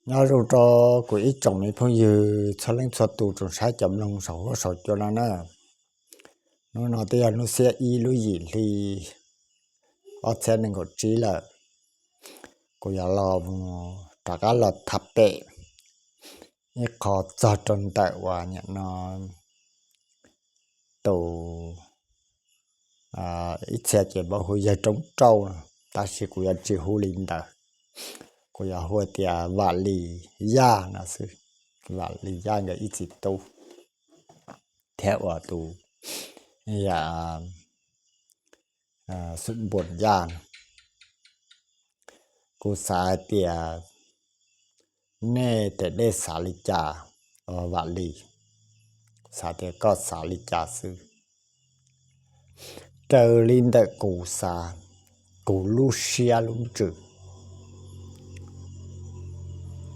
Nyob zoo rau kuv ib tsoom me phooj ywg txhua leej txhua tus tsoom saib cov mloog saum huab saum cua no na. Hnub no twb yog hnub xiab ib lub yim hli ob txhiab nees nkaum tsib lawm. Kuv yuav los mus rov qab los tham pem ib qho txog rau ntawm uas nim no tus ib txhia ces hu yawg Roob Rauj no, tab sis kuv yuav tsis hu li ntawd. Kuv yuav hu tias Vam Lis Yaj no xwb. Vam Lis Yaj nkawd ib txiv tub thiab uas tus Xum Npuas Yaj no. Kuv xav hais tias nej tes dej xav li cas, Vam Lis, xav tias koj xav li cas xwb. Raws li ntawm kuv xav, kuv lub siab lub ntsws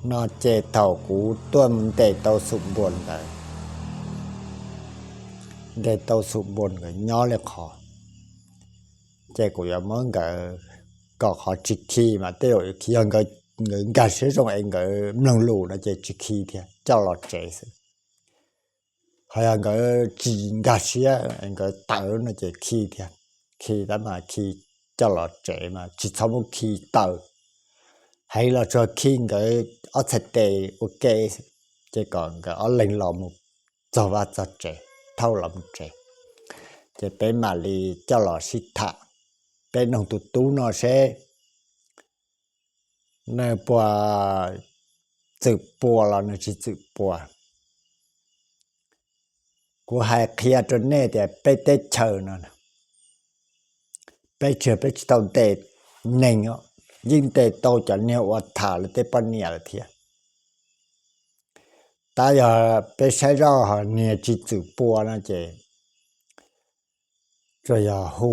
no ces thaum kuv tuaj mus ntes tau Xum Npuas ntawd, ntes tau Xum Npuas nkawd nyob li qhov, ces kuv yuav muab nkawd kom qhov tsis khi mas tej zaum yog nkawd nkag siab zoo es nkawd mloog lus no ces tsis khi thiab coj los tsev xwb. Ho yog nkawd tsis nkag siab es nkawd tawv no ces khi thiab. Khi tab mas khi coj los tsev mas tsis txhob muab khi tawm, heev los tsuas khi nkawd ob txhais tes ua ke, ces kom nkawd ob leeg los mus txog vaj txog tsev, thauj los mus tsev, ces peb mam li coj los sib tham. Peb noog tus tub no seb nws puas txwm pua los nws tsis txwm pua. Kuv hais qhia rau nej tias peb teb chaws no peb tsis, peb tsis tau ntes neeg, yeej ntes tau cov niag uas tham lawv tej poj niam lawm thiab. Tab yog peb saib zoj ho niag tsis txwm pua no ces tsuas yog hu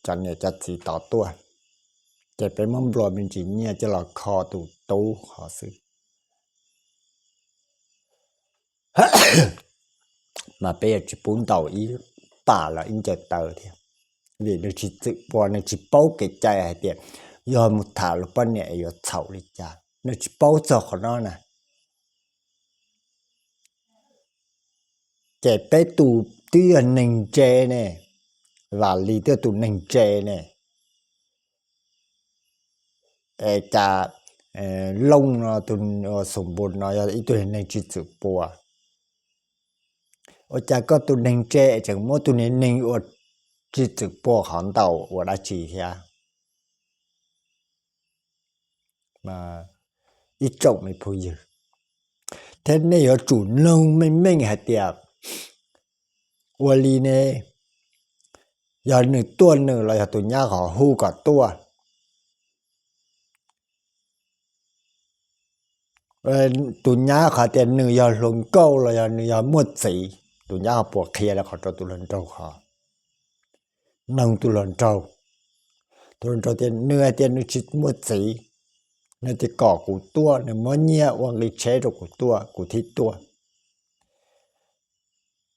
cov niam cov txiv tod tuaj, ces peb muab nplua me ntsis nyiaj coj los kho tus tub hov xwb. Mas peb yuav tsis pub ntaus ib pas los ib ncaws taw thiab, vim nws tsis txwm pua, nws tsis paub kev cai hais tias yog mus tham luag poj niam es yuav txhaum li cas, nws tsis paub txog qhov no na. Ces peb tus twb yog neeg ntse ne, Vam Lis twb yog tus neeg ntse ne, es cas Looj no, tus Xum Npus no yog ib tug neeg tsis txwm pua, ua cas koj tus neeg ntse tseem muab tus niag neeg ua tsis txwm pua qhov ntaus ua dab tsi thiab? Ib tsoom me phooj ywg, thiab nej yuav tsum noog meej meej hais tias ua li ne, yog nws tuaj nws los yog tus nyab qhov hu kom tuaj? Tus nyab qhov tias nws yog hluas nkauj los yog nws yog muaj txiv, tus nyab ho puas qhia li qhov rau tus hluas nraug qhov? Noog tus hluas nraug, tus hluas nraug tias nws hais tias nws tsis muaj txiv, nws tias kom kuv tuaj, nws muab nyiaj ua nqi tsheb rau kuv tuaj, kuv thiaj tuaj.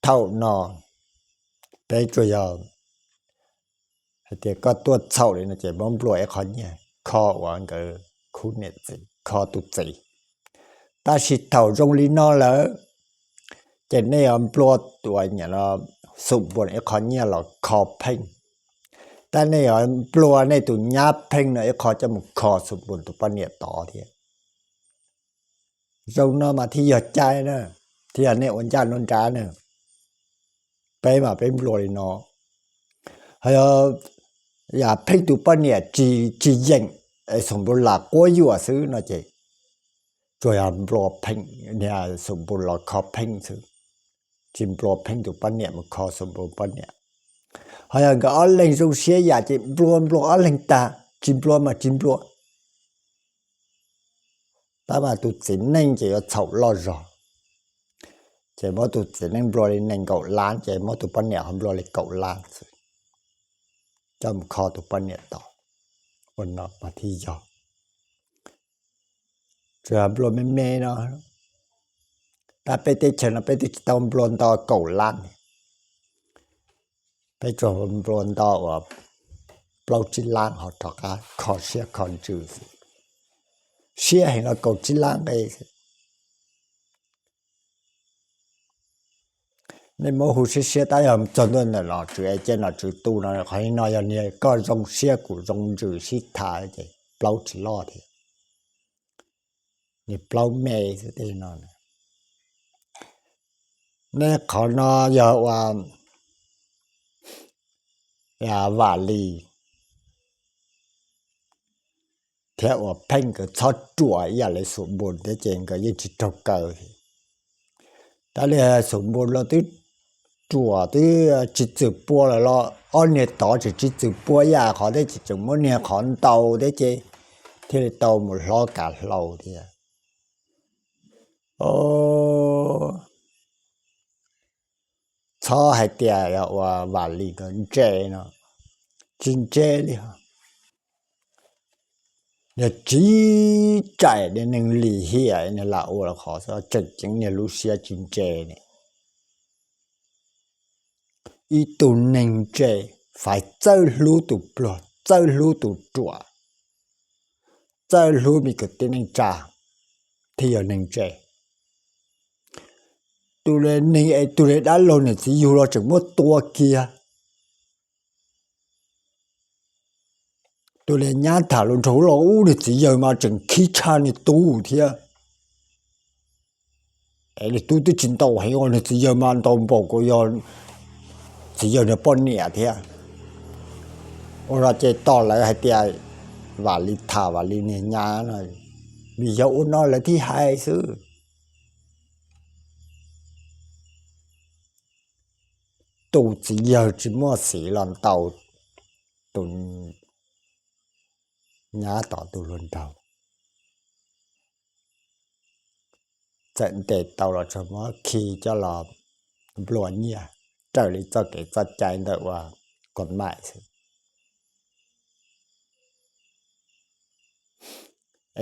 Thaum no peb tsuas yog hais tias koj tuaj txhaum li no ces muab nplua ib qho nyiaj kho ua nkawd khub niam txiv, kho tus txiv. Tab sis thaum zoo li no lawm, ces nej yuav nplua tus nyab Xum Npus ib qho nyiaj los kho Pheej, tab nej yuav nplua nej tus nyab Pheej no ib qho coj mus kho Xum Npus tus poj niam tod thiab. Zoo no mas thiaj yog cai na, thiaj yog nej ua ncaj nruab nrab na. Peb mas peb nplua li no, ho yog yam Pheej tus poj niam tsis yeem, es Xum Npus lam quab yuam xwb no ces tsuas yog nplua Pheej, niag Xum Npus los kho Pheej xwb, tsis nplua Pheej tus poj niam mus kho Xum Npus poj niam. Ho yog nkawd ob leeg zoo siab yam ces nplua nplua ob leeg tag, tsis nplua mas tsis nplua. Tab mas tus txiv neej ces yuav txhaum loj zog, ces muab tus txiv neej nplua li nees nkaum lab, ces muab tus poj niam ho nplua li kaum lab xwb, coj mus kho tus poj niam tod. Ua no mas thiaj yog, tsuas yog nplua me me no, tab peb teb chaws no peb twb tsis tau nplua nto kaum lab, peb tsuas nplua nto uas plaub tsib lab ho rov qab kho siab kho ntsws xwb. siab heev los kaum tsib lab nqe. Nej muab hu siab siab tab yog txog ntua ntawm nom tswv es cia nom tswv tu no, qhov no yog niag koj zoo siab kuv zoo ntsws sib tham ces plaub tsis loj thiab, niag plaub me xwb tej no. Nej qhov no yog ua Vam Lis thiab uas Pheej nkawd txhob ruam ib yam li Xum Npus thiab ces nkawd yeej tsis raug kaw. Tab li Xum Npus los twb ruam twb tsis txwm pua lawm los ob niag tod tseem tsis txwm pua ib yam qhov thiab ces tseem muab niag qhov ntaus thiab ces thiaj li tau mus hlob kav hlau thiab. Txhob hais tias yog ua Vam Lis ntse no, tsis ntse li. Yog tsiv tsaim niag neeg lim hiam niag lam ua qhov tseem ceeb niag lub siab tsis ntse ne. Ib tug neeg ntse faib txawj hlub tus pluag, txawj hlub tus ruam, txawj hlub me kwv tij neej tsa thiaj yog neeg ntse. Tus li neeg es tus li dab laug niam txiv yug los tseem muab tua kiag. Tus li nyab tham lus nrog ub los ub niag txiv yawg mas tseem khib tshaj niag tub thiab. Es niag tub twb tsis ntau heev os, niag txiv yawg mas ntau npaum kuv yog txiv yawg niag poj niam thiab. Ua no ces tos lawv hais tias Vam Lis tham Vam Lis niag nyab no, vim yog ua no lawv thiaj hais xwb. Tus txiv yawg tsis muaj xiv los ntaus tus nyab tom tus hluas nraug, txawm ntes tau los tsuas muab khi coj los nplua nyiaj raws li txoj kev txoj cai ntawm uas kod maim xwb.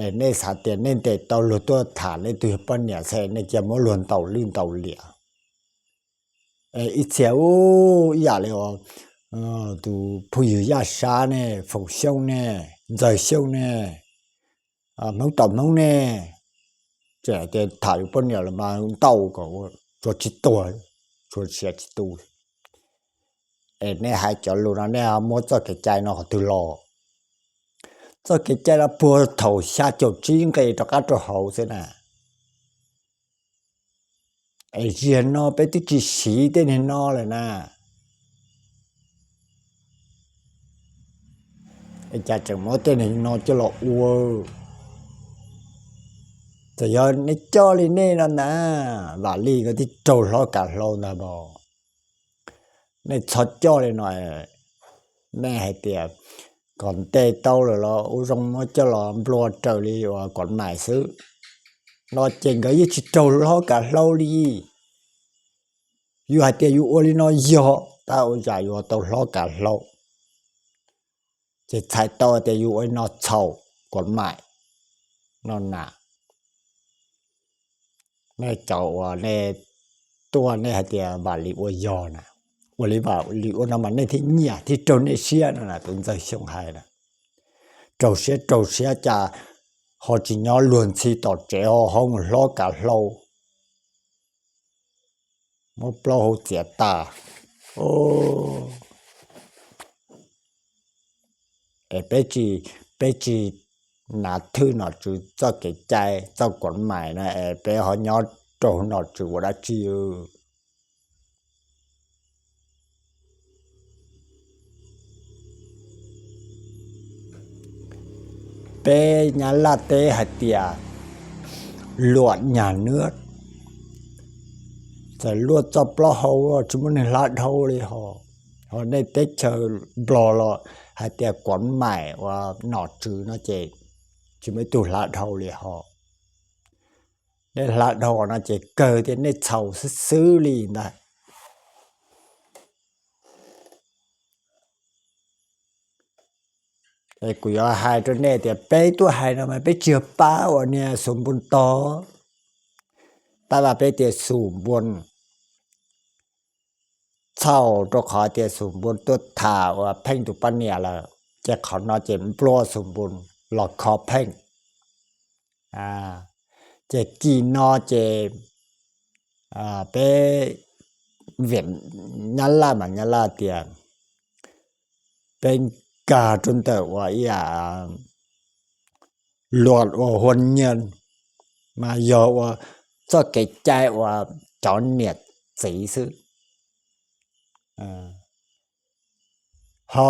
Es nej xav tias nej ntes tau luag tuaj tham nej tus yawg poj niam xwb nej cia muab luag ntaus lwj ntaus liam. Es ib txhia ub ib yam li tus phooj ywg Yaj Sab ne, Foom Xyooj ne, Ntxawg Xyooj ne, Hmoob tom Hmoob ne, tseem tias tham yus poj niam los mas ntaus kom tsuas tsis tuag, tsuas siav tsis tu. Es nej hais cov lus no nej muab txoj kev cai no qhov twg los? Txoj kev cai no puag thaum xya caum tsib nqe rov qab rau hauv xwb na. Es ziag no peb twb tsis siv tej niag no lawm na. Es cas tseem muab tej niag no coj los ua? Txawm yog nej coj li nej no na, Vam Lis nkawd thiaj raug hlob kav hlau ntag mas. Nej txhob coj li no. Nej hais tias kom ntes tau lawm los ua zoo muab coj los nplua raws li uas kod maim xwb no ces nkawd yeej tsis raug hlob kav hlau li. Yus hais tias yus ua li no yog tab ua cas yuav tau hlob kav hlau, ces txhais tau tias yus ua li no txhaum kod maim no na. Nej cov uas nej tuaj nej hais tias Vam Lis ua yog na, ua li Vam Lis ua no mas nej thiaj nyiam thiaj raug nej siab no na, tus Ntxawg Xyooj hais na. Raug siab raug siab cas ho tsis nyob luag ntxhi tom tsev ho ho mus hlob kav hlau, muab plaub hau txiav tas. Es peb tsis, peb tsis nav thwj nom tswv txoj kev cai txoj kod maim na es peb ho nyob rau nom tswv ua dab tsi? Peb Nyab Laj teb hais tias luam nyag nwb, txawm luaj txoj plaub hau tsis muaj neeg hla dhau li ho. Ho nej teb chaws Nplog los hais tias kod maim ua nom tswv no ces tsis muaj ib tug hla dhau li ho. Nej hla dhau no ces kawg tias nej txhaum xwb xwb li ntag. Es kuv yuav hais rau nej tias peb tuaj hais no mas peb tsis yog pab uas niag Xum Npun tog, tab sis peb tias Xum Npun txhaum rau qhov tias Xum Npun tuaj tham uas Pheej tus poj niam lawm, ces qhov no ces nplua Xum Npun los kho Pheej. Ces kis no ces peb, Viam, Nyab Laj mas Nyab Laj tias peb nkag rau ntawm ua ib yam luag ua hua nyiaj, mas yog ua txoj kev cai uas cov niam txiv xwb. Ho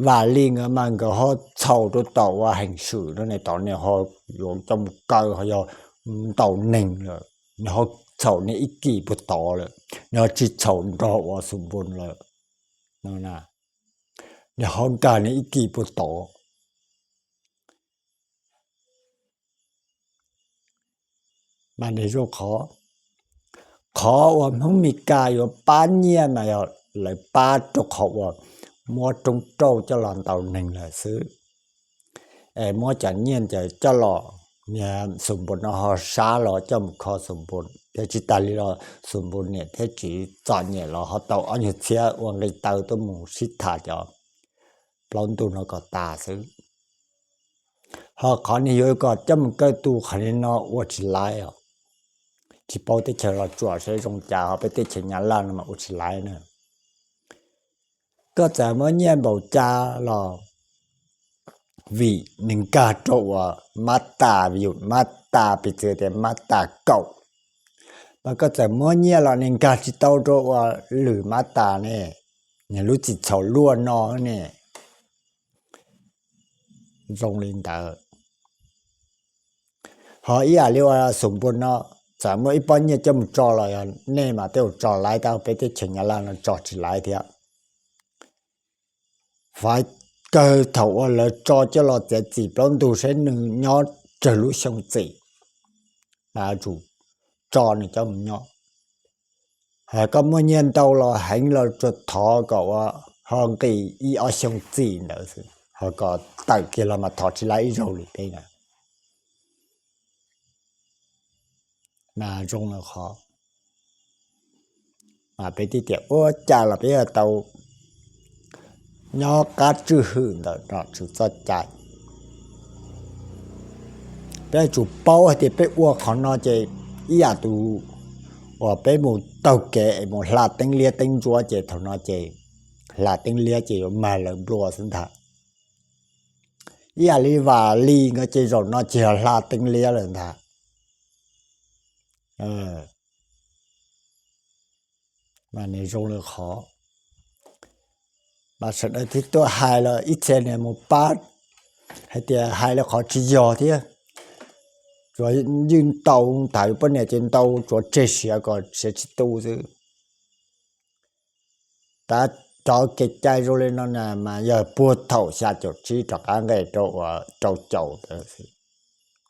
Vam Lis nkawd mas nkawd ho txhaum rau tom ua heev swm no ne, tom nws ho yuav coj mus kaw ho yog ntaus neeg lawm, nws ho txhaum nws ib kis puag tod lawm, nws ho tsis txhaum nrog ua Xum Npus lawm no. Nws ho nkag nws ib kis puag tod. Mas nws zoo qhov, qhov uas Hmoob Mes Kas yuav pab nyiaj mas yog lawv pab rau qhov uas muab roob rauj coj los ntaus neeg lawm xwb. Es muab cov nyiaj ntawd coj los, niag Xum Npus no ho sab los coj mus kho Xum Npus, thiab tsis tas li los Xum Npus niam thiab txiv txom nyem los ho tau ob nyuag txhiab ua nqi taw tuaj mus sib tham cov plaub ntug no kom tas xwb. Ho qhov nws yuav kom coj mus kaw tus qhov li no ua tsis laiv os. Tsis paub teb chaws Los Tsuas seb zoo cas, ho peb teb chaws Nyab Laj no mas ua tsis laiv na. Koj txawm muab nyiaj npaum cas los vim nws nkag rau uas mab tas, vim yus mab tas, piv txwv tias mab tas kaum, mas koj txawm muab nyiaj los nws nkag tsis tau rau uas lwm mab tas ne, nws lub txim txhaum luaj no ne. Zoo li ntawd. Ho ib yam li uas Xum Npus no, txawm muaj ib pob nyiaj coj mus tso los yog nej mas tej zaum tso laiv, tab peb teb chaws Nyab Laj no tso tsis laiv thiab. Faib kawg thaum uas lawv tso coj los txiav txim plaub ntug saib nws nyob tsawg lub xyoo txim, mas yuav tsum tso nws coj mus nyob. Ho koj muaj nyiaj ntau los heev los tsuas thov kom ua ho nqis ib ob xyoo txim ntawd xwb, ho kom tawm kiag los mas thov tsis laiv ib zaug li peb na. Mas zoo li qhov, mas peb thiaj tias ua cas los peb yuav tau nyob qab tswj hwm ntawm nom tswv txoj cai. Peb yuav tsum paub hais tias peb ua qhov no ces ib yam tus uas peb mus taug kev es mus hla teeb liab teeb ntsuab ces thaum no ces hla teeb liab ces yuav mag lawv nplua xwb ntag. Ib yam li Vam Lis nkawd ces zaum no ces yog hla teeb liab lawm ntag. Mas nws zoo li qhov, mas sawv daws thiaj tuaj hais los ib txhia nws mus pab hais tias hais li qhov tsis yog thiab. Tsuas ywj ntau, tham yus poj niam ces ntau, tsuas tseg siav kom siav tsis tu xwb. Tab rov kev cai zoo li no na mas yog puag thaum xya caum tsib rov qab nqes rau uas rau caum ntawd xwb,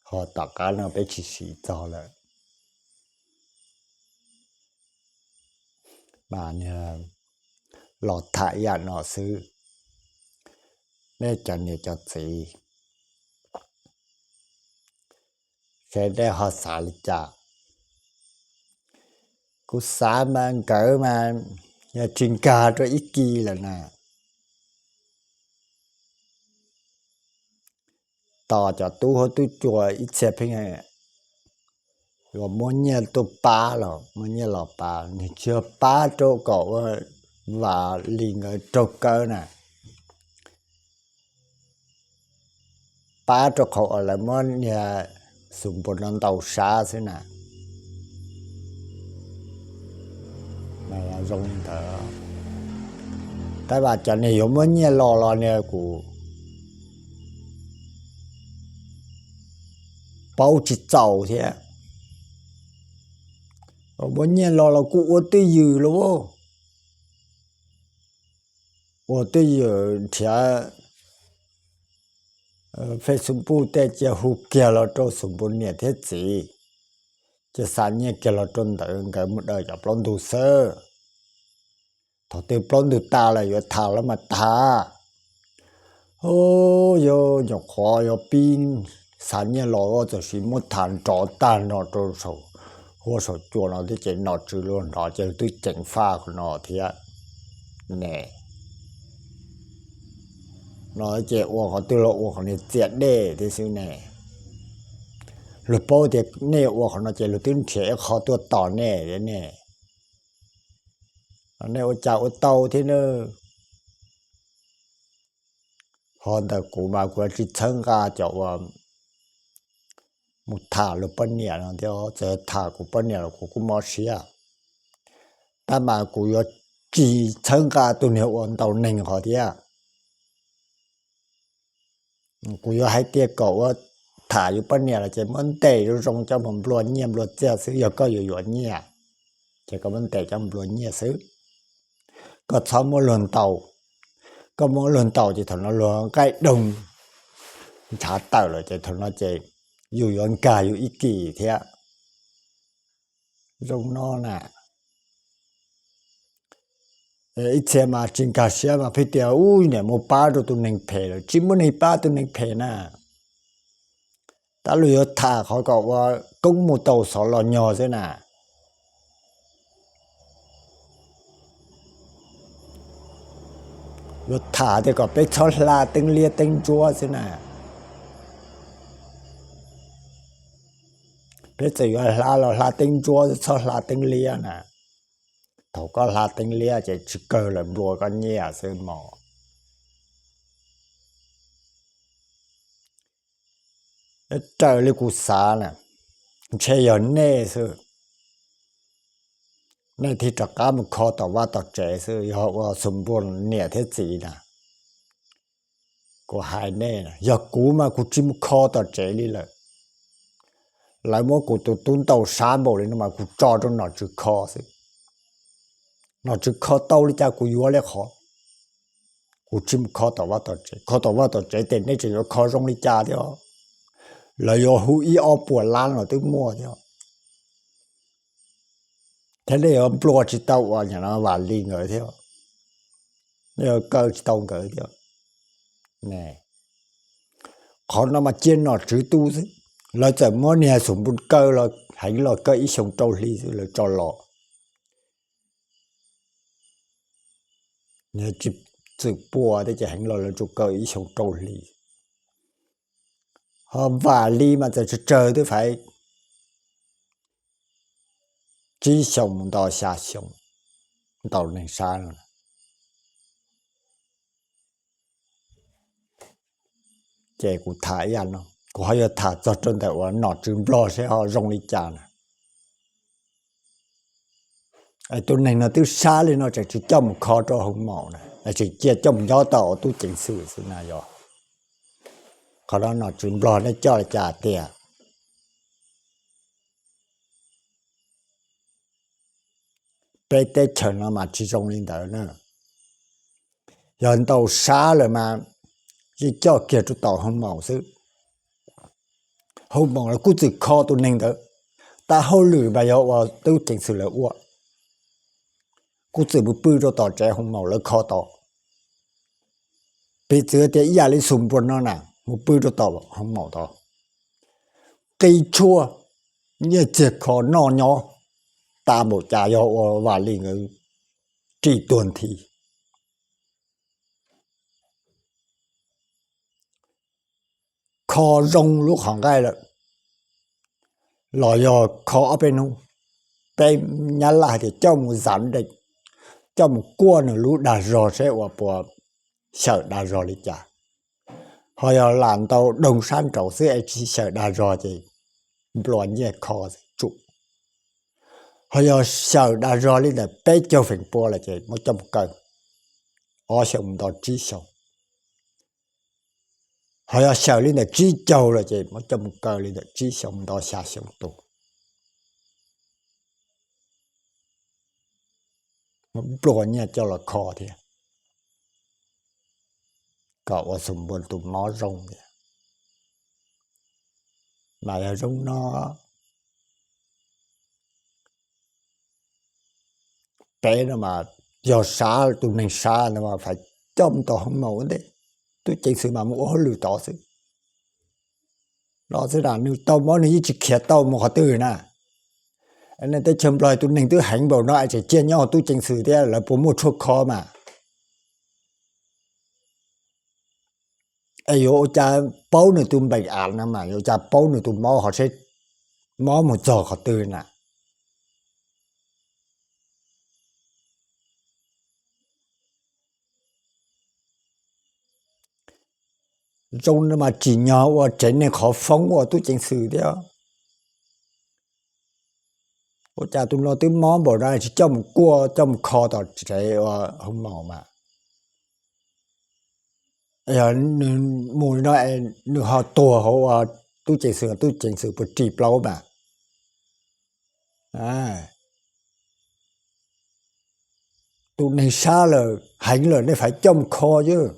ho tom qab no peb tsis siv txog lawm. Mas los tham ib yam no xwb, nej cov niam cov txiv, seb nej ho xav li cas? Kuv xav mas nkawd mas yog tsis nkag rau ib kis lawm na, tos cov tub huab tub cua ib txhia pheej yuav muab nyiaj tuaj pab los muab nyiaj los pab, nws tsis yog pab rau kom ua Vam Lis nkawd raug kaw na, pab rau qhov uas lawv muab niag Xum Npus no ntaus sab xwb na. Zoo li ntawd, tab sis cov niag yuav muab nyiaj los los niag kuj paub tsis txaus thiab. Muab nyiaj los los kuj ua twj ywm lauj, ua twj ywm nrhiav Facebook tej cia hu kiag los rau Xum Npus niam thiab txiv, cia xa nyiaj kiag los rau ntawd nkawd mus daws cov plaub ntug xwb. Thaum twg plaub ntug tas lawm yuav tham los mas tham. Yog nyuam qhuav yuav pib xa nyiaj los txawm sis muab tham nrov tag nrho rau saum huab saum cua no thiab ces nom tswv luag hnov ces twb ceev faj qhov no thiab ne. No ces ua qhov twg los ua qhov niag txias dej thiab xwb ne. Luag paub tias nej ua qhov no ces luag twb nrhiav ib qho tuaj tos nej, nej, nej ua cas ua tau thiab na. Ho ntawm kuv mas kuv yuav tsis txhawb nqa cov uas mus tham luag poj niam no thiab, txawm tham kuv poj niam los kuv kuj mob siab, tab mas kuv yuav tsis txhawb nqa tus niag uas ntaus neeg hov thiab. Kuv yuav hais tias kom ua tham yus poj niam los ces muab ntes zoo zoo coj mus nplua nyiaj nplua txiaj xwb, yog koj yuav yuav nyiaj ces koj muab ntes coj nplua nyiaj xwb, koj txhob muab luag ntaus. Koj muab luag ntaus ces thaum no luag nqaij doog ntshav tawm lawm ces thaum no ces yus yuav nkag yus ib kis thiab. Zoo no na, ib txhia mas tsis nkag siab mas pheej tias ub niam mus pab rau tus neeg phem lawm, tsis muaj neeg pab tus neeg phem na. Tab luag yuav tham qhov kom ua koob mus tau xov los nyog xwb na. Yuav tham tias kom peb txhob hla teeb liab teeb ntsuab xwb na. Peb txawm yuav hla los hla teeb ntsuab, txhob hla teeb liab na. Thaum koj hla teeb liab ces tsis kawg lawv nplua koj nyiaj xwb mog. Raws li kuv xav na, ntshe yog nej xwb, nej thiaj rov qab mus kho tom vaj tom tsev xwb, yog ua xus npua niam thiab txiv na. Kuv hais nej, yog kuv mas kuv tsis mus kho tom tsev li lawm. Lawv muab kuv tus tub ntaus sab npaum li no mas kuv tso rau nom tswv kho xwb. Nom tswv kho tau li cas kuv yuav li qhov. Kuv tsis mus kho tom vaj tom tsev, kho tom vaj tom tsev ces nej tseem yuav kho zoo li cas thiab. Lawv yuav hu ib ob puas lab los twb muaj thiab. Thiab nej yuav nplua tsis tau uas nim no Vam Lis nkawd thiab, nej yuav kaw tsis tau nkawd thiab. Qhov no mas cia nom tswv tu xwb. Lawv txawm muab niag xus npua kaw los heev los kaw ib xyoo rau hli xwb lawv tso los. Tsis txwm pua thiab ces heev los lawv tsuas kaw ib xyoo rau hli. Ho Vam Lis mas txawm tsawg tsawg twb faiv tsib xyoo mus nto xya xyoo ntaus neeg sab no. Ces kuv tham ib yam no, kuv ho yuav tham txog rau ntawm uas nom tswv Nplog seb ho zoo li cas na. Tus neeg no twb sab li no tseem tsis coj mus kho rau hoo maum na, tseem cia coj mus nyob tau tub ceev xwm xwb na yog. Qhov no nom tswv Nplog nej coj li cas tiag? Peb teb chaws no mas tsis zoo li ntawd na. Yog ntaus sab lawm mas yeej coj kiag rau tom hoo maum xwb. Hoo maum lawv kuj txwm kho tus neeg ntawd, tab hauj lwm mas yog ua tub ceev xwm lawv ua, kuj txwm mus pw rau tom tsev hoo maum lawv kho tod. Piv txwv tias ib yam li xus npua no na, mus pw rau tom hoo maum tod, qi tshuaj, nyiaj txiag kho noj nyob, tas npaum cas yog ua Vam Lis nkawd ris tuag nthi. Kho zoo lub qhov nqaij lawm los yog kho ob peb hnub, peb Nyab Laj hais tias coj mus zav dees, coj mus kuaj nws lub dag zog seb ua puas xyaw dag zog li cas. Ho yog lam ntaus doog sab nraud xwb es tsis xyaw dag zog ces nplua nyiaj kho tsum. Ho yog xyaw dag zog li ntawm peb caug feem pua lawm ces muab coj mus kaw ob xyoos mus nto tsib xyoos. Ho yog xyaw li ntawm tsib caug lawm ces muab coj mus kaw li ntawm tsib xyoos mus nto xya xyoo tus. Muab nplua nyiaj coj los kho thiab, kom ua xus npua tus mob zoo thiab. Mas yog zoo no, peb no mas yog sab tus neeg sab no mas fais coj mus tom hoo maum ua ntej, tub ceev xwm mas mus ua hauj lwm tod xwb. Los xwb na, nws tau mob nws yeej tsis khiav tau mus qhov twg na. Nej teb chaws Nplog tus neeg twb heev npaum no es tseem cia nyob hauv tub ceev xwm thiab lawv puas muaj tshuaj kho mas? Es yuav ua cas paub nws tus npeem av no mas yuav ua cas paub nws tus mob ho seb mob mus txog qhov twg na. Zoo no mas tsim nyog ua tsev neeg qhov foob ua tub ceev xwm thiab. Ua cas tus no twb mob npaum no tsis coj mus kuaj coj mus kho tom tsev ua hoob maum mas, yog nws mus no nws ho tuag hauv ua tub ceev xwm, tub ceev xwm puas ris plaub mas. Tus neeg sab lawm heev lawm nej faib coj mus kho xwb,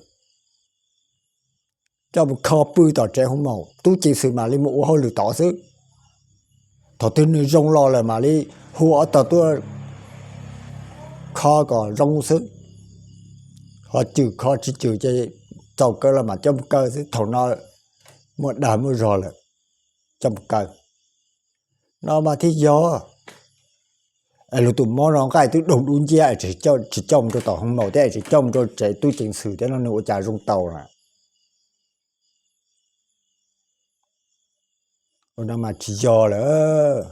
coj mus kho pw tom tsev hoob maum, tub ceev xwm mam li mus ua hauj lwm tod xwb. Thaum twg nws zoo los lawm mam li hu ob tog tuaj kho kom zoo xwb. Ho cwm kho tsis cwm ces txaus kaw los mam coj mus kaw xwb. Thaum no muaj dag muaj zog lawm, coj mus kaw. No mas thiaj yog. Es luag tus mob no nqaij twb doog dub nciab es tsis coj mus rau tom hoob maum thiab es tsis coj mus rau tsev tub ceev xwm thiab no nws ua cas zoo tau na. Ua no mas tsis yog lawm.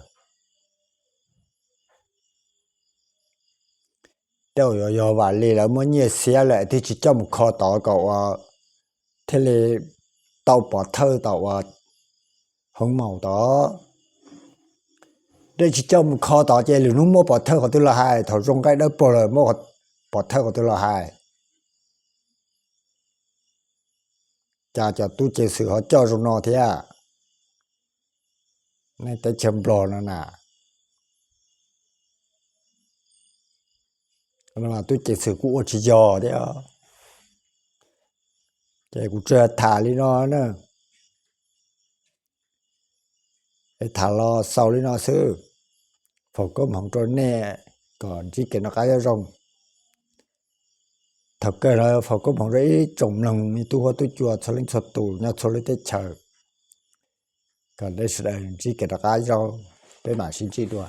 Tej zaum yog vam li lawv muab nyiaj xiab lawm thiaj tsis coj mus kho tod kom ua thiaj li tau pov thawj tom ua hoob maum tod. Dej tsis coj mus kho tod ces lwm hnub muab pov thawj qhov twg los hais, thaum zoo nqaij dawb paug lawm muab pov thawj qhov twg los hais. Cas cov tub ceev xwm ho coj zoo no thiab? Nej teb chaws Nplog no na, tub ceev xwm kuj ua tsis yog thiab. Ces kuv tsuas tham li no na, tham los xaus li no xwb. Foom koob hmoov rau nej kom ntsib kev noj qab nyob zoo. Thaum kawg los foom koob hmoov rau ib tsoom mloog me tub huab tub cua txhua leej txhua tus nyob txhua lub teb chaws, kom nej sawv daws ntsib kev noj qab nyob zoo. Peb mam sib ntsib dua.